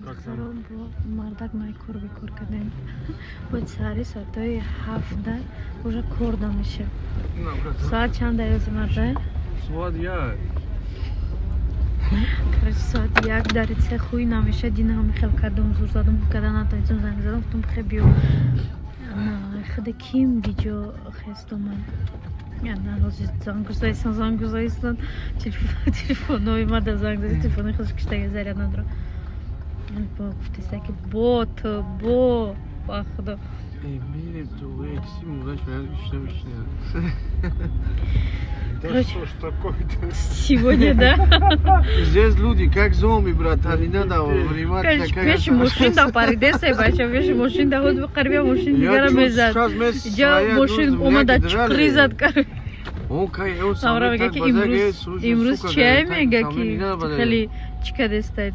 Духтаро, бо мардак май кор бекор кардем. Бояд саҳари соатҳои 7-да уже кор да меша. Соат чанда ёзи, марда? Соат 1. Короче, соати 1 дар цех хуй намеша. Дина ҳами хел кардум, зур задум, када натонистам, занг задам, гуфтам, хе биё. Худа ким видео хестомад. Ҳозир занг заисан, занг заисан, телефонои мада занг заи, телефонои худаш киштага, заряд надорам. Гуфтеста ки бо ту бо ба худо. Мерем ту киси мудаш гушта мешина. Да что ж такое-то? Сегодня, да? Здесь люди как зомби, братан, не надо внимательно. Пеши мошин да паридесай, бача, пеши мошин да ҳозир қариб мошин дигара мезад. Иҷа мошин омада, чуқри зад кар. Самра мега ки имрӯз чия, мега ки хеле чӣ кадестай.